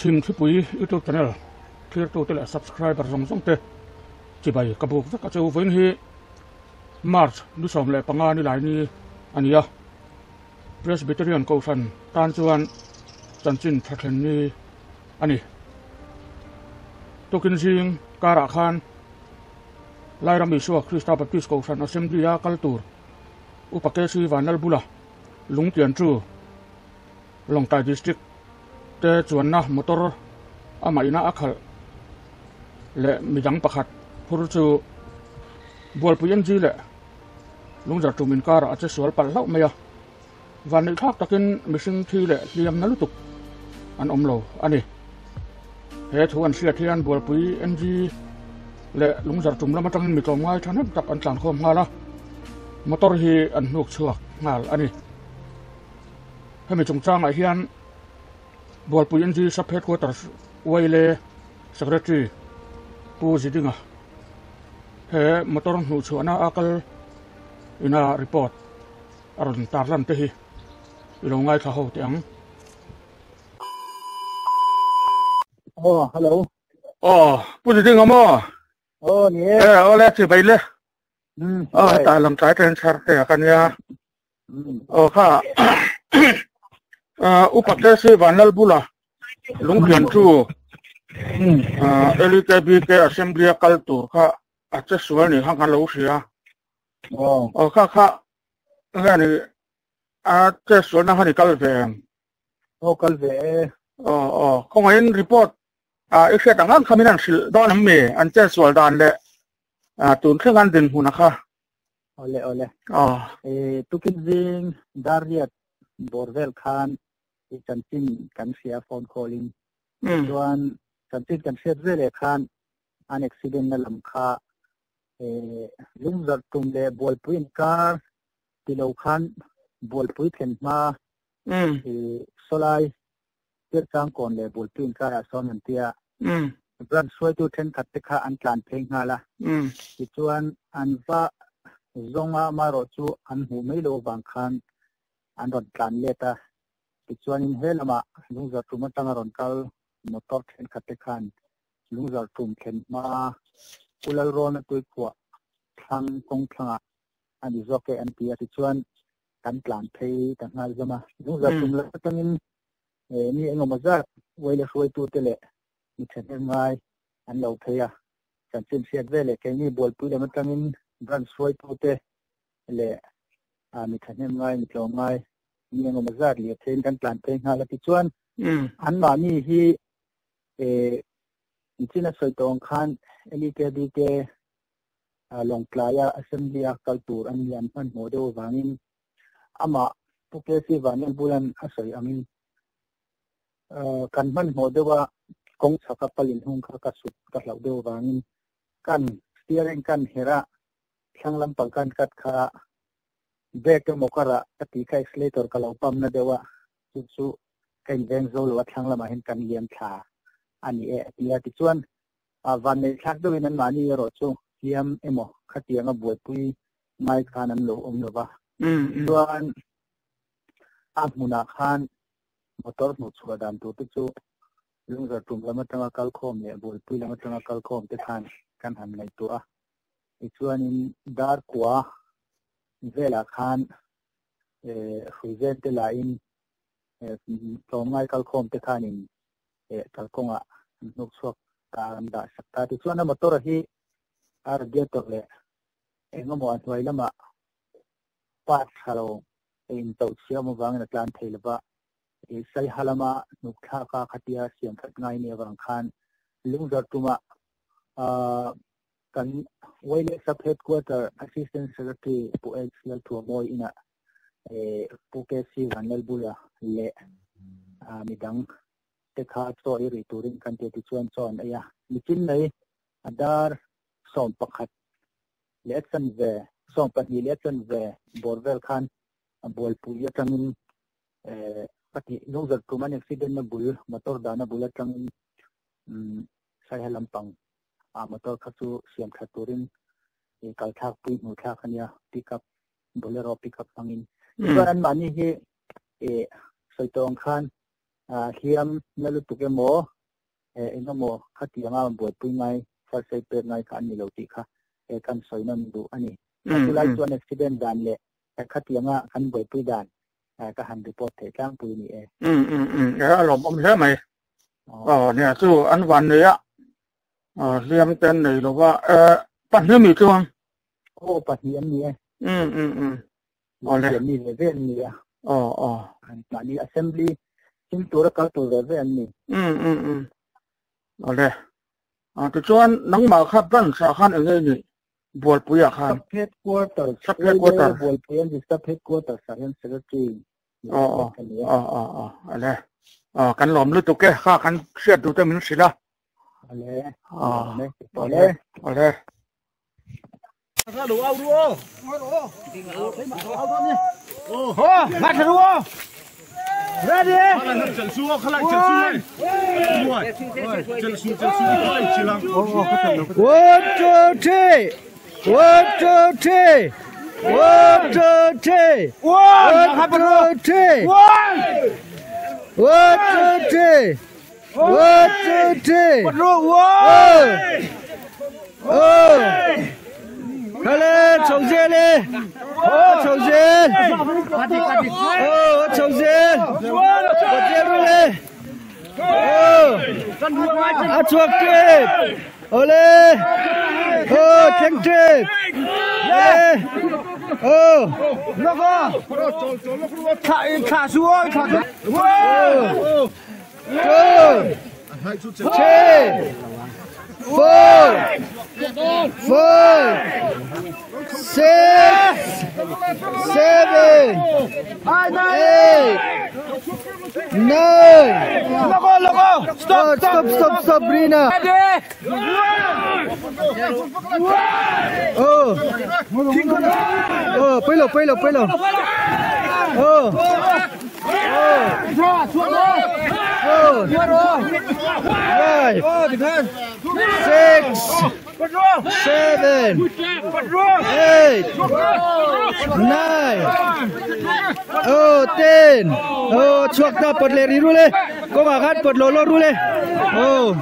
Chhimthlipui YouTube channel thlirtute leh subscriber zawng zawng te chibai ka buk vek a cheu vawiin hi March ni 15 ni lai ni a ni a, Presbyterian Kohhran tan chuan chanchin tha thlen ni a ni. Tukin zing karah khan Lairam Isua Krista Baptist Kohhran Assembly a kal tur Upa KC Vanlalbula Lungtian chu Lawngtlai District te chuanna motor amah ina a khalh leh midang pakhat phur chu Bualpui NG leh Lungzar tum inkarah a che sual palh hlauh mai a, vanneih thlak takin mihring thi leh hliamna lutuk an awm lo a ni. He thu an hriat hian Bualpui NG leh Lungzar tum lam atangin mi tlawmngai thahnem tak an tlankhawm nghal a, motor hi an hnuk chhuak nghal a ni. Hemi chungchangah hian Bualpui NG Sub Headquarters YLA Secretary Pu Zidinga he motor hnuhchhuahna a kal ina report a rawn tarlan te hi i lo ngaithla ho teh ang. Oh, hello. Oh, Pu Zidinga maw? Oh, ni e. Eh, awle chibai le. Oh, hetah lam tlai ten chhar te a ka nia. Aw kha upa te si Vanlal bula lungpian chu LKBK assembly a kal tur kha a che sual ni khan kan lo hria. Aw kha kha nge ni a che sual na khan i kal ve em? Aw kal ve e. Aw aw khawngaihin report i hriat ang ang kha min han hrilh dawn em mi an che sual dan leh tun thleng an dinhmun a kha. Awle awle. E tukin zing dar riat bawr vel khan i chanchin kan hria phone call in. Chuan chanchin kan hriat veleh khan an accident na lam kha e lungzarh tum leh bualpui inkar tilo khan bualpui thlen hma e sawlai Tirchangkawn leh Bulpui inkarah sawn an ti a. Branch hruaitu thenkhat te kha an tlan phei nghal a. Tichuan an va zawng a, amaherawh chu an hmuh mai loh avang khan an rawn tlan let a. Tichuanin he lamah Lungzar tum atanga rawn kal motor thenkhat te khan Lungzar tum thlen hma Pu Lalrawna tuikhuah thlang kawng thlangah a ni zawk e an ti a. Tichuan kan tlan phei ta nghal hlawm a. Lungzar tum lam atangin mi engemaw zat uaile hruaitute leh mi thahnem ngai an lo phei a. Chanchin hriat veleh keini Bualpui lam atangin branch hruaitute leh mi thahnem ngai, mi tlawm ngai mi engemaw zat lirtheiin kan tlan phei nghal a. Tichuan anmahni hi nichina sawi tawh ang khan LEKBK Lawngtlaia Assembly a kal tur an ni an hmanhmawh deuh avangin amah Pu KC Vanlalbulan a sawi angin kan hmanhmawh deuh a kawng chhaka pal inhung kha ka sut ka hlauh deuh avangin kan steering kan herh a thlang lampang kan cut kha brake emaw ka rah ka tih kha accelerator ka lo pump na deuh a chu chu ka inveng zo lo a thlang lamah hian kan liam thla a ni e a ti a. Tichuan Vanneih thlak deuhin anmahni erawh chu hliam emaw khatianga buaipui ngai khan an lo awm lo va. Chuan a hmunah khan motor hnuhchhuah dan tur te chu Lungzar tum lam atanga kalkhawm leh buaipui lam atanga kalkhawm te khan kan han ngaihtuah a. Tichuanin dar kua velah khan hruizen te lahin tlawmngai kalkhawm te khanin kalkawngah an hnuk chhuak ta an dah sak ta. Tichuan a motor hi a radiator leh engemaw a hnuai lamah part tha lo a intoh chhiam avangin a tlan thei lova, Saiha lama hnuk thlak a khatia siam that ngai nih avang khan Lungzar tumah kan YLA Sub Headquarter Assistant Secretary Pu H Lalthuamawi inah Pu KC Vanlalbula leh midang te kha chaw ei rih turin kan ti a tichuan chaw an ei a. Nichin mai a dar 11 leh chanve, 12 leh chanve bawr vel khan a bualpui atangin ka tih lungzar tum an accident na bul motor dahna bul atangin Saiha lampang ah motor kha chu siam that turin kal thlak pui hmuh thlak a nia pickup Bolero pickup hmangin. Tichuan anmahni hi sawi tawh ang khan Hliam na lutuk emaw engemaw khatianga buaipui ngai first aid pek ngai kha an ni lo tih kha kan sawi nawn duh a ni. Chulai chuan accident dan leh khatianga kan buaipui dan ka han report theih tlangpui ni e. A lawmawm hle mai. Aw nia chu an van nei a hliam te an nei lova pahnih mi chuan. Aw pahnih an ni e. Awle. Mi ve ve an ni a. Aw aw. Mahni assembly thil tura kal tur ve ve an ni. Awle. Tichuan nangmah kha branch ah khan eng nge ni Bualpui ah khan. Sub headquarters. Sub headquarters. Bualpui an ni sub headquarters ah hian secretary. Aw aw aw aw aw ale. Kan lawm lutuk e kha kan hriat duh te min hrilh a. Ale. Ale. Ale. One, two, three. One, two, three. One, two, three. One, two, three. One, two, three. One, two, three. Oh. Khale, chho zel e. Oh, chho zel. Oh, chho zel. Pawt zel ru le. Oh. A chhuak tep. Ole. Oh, thleng tep. Le. Oh. Oh. Two, three, four, five, six, seven, eight, nine. Stop, stop, stop, stop, Rina. Oh, oh, pelo, pelo, pelo. Oh. Oh, 5, 6, 7, 8, 9, oh, 10. Oh, chuak ta pawt leh rih rul e. Kawngah khan pawt lawh lawh rul e. Oh.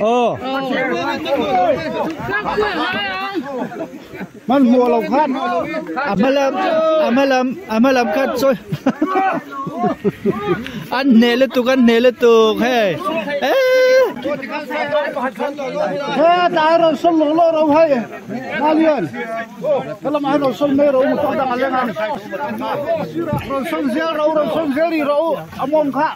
Oh. Man hmuh lo khan a hmalam a hmalam a hmalam khan chawi an hneh lutuk an hneh lutuk hei eh he tlai rawn sawl lawk lawk ro hei Malian helam ah hian rawn sawl mai ro motor dang a leng a rawn sawn zel ro rawn sawn zel rih ro a mawng kha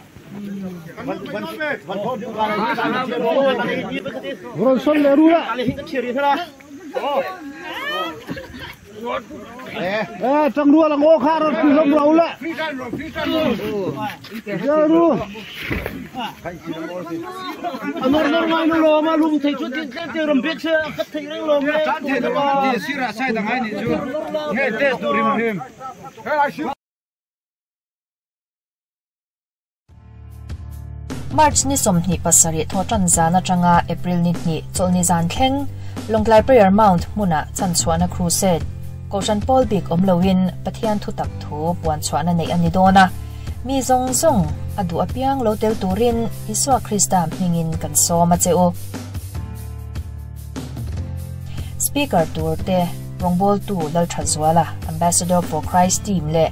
rawn sawn leh rul a. Eh, tangrual ang aw kha rawn pui hlawm ro le. Zel ru. Anor nor ngai no lawm a lum thei chu tin tlem te ram bek se a khat thei reng lawm le. Chan thei lo a sira sai dang ai ni chu. Nge test du rim rim. March ni 27 thawhtan zan atanga April ni hnih chawlhni zan thleng Lawngtlai Prayer Mount hmunah chanchhuahna Crusade, Kohhran pawl bik awm loin Pathian thutak thu puanchhuahna neih a ni dawn a, mi zawng zawng a duh apiang lo tel turin Isua Krista hmingin kan sawm a che u. Speaker tur te rawngbawltu Lalthazuala, Ambassador for Christ team leh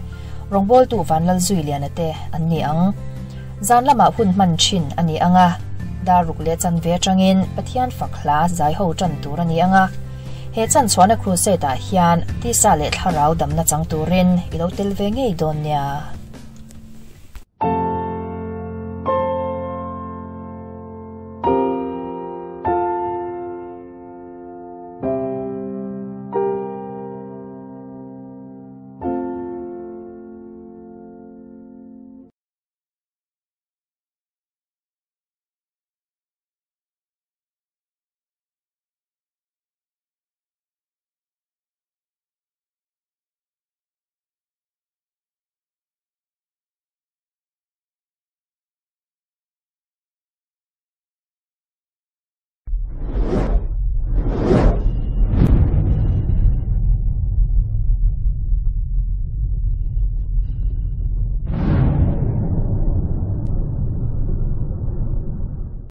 rawngbawltu Vanlalzuiliana te an ni ang. Zan lamah hun hman thin a ni ang a, dar ruk leh chanve atangin Pathian fak hla zai ho tan tur a ni ang a. He chanchhuahna crusade ah hian tisa leh thlarau damna chang turin i lo tel ve ngei dawn nia.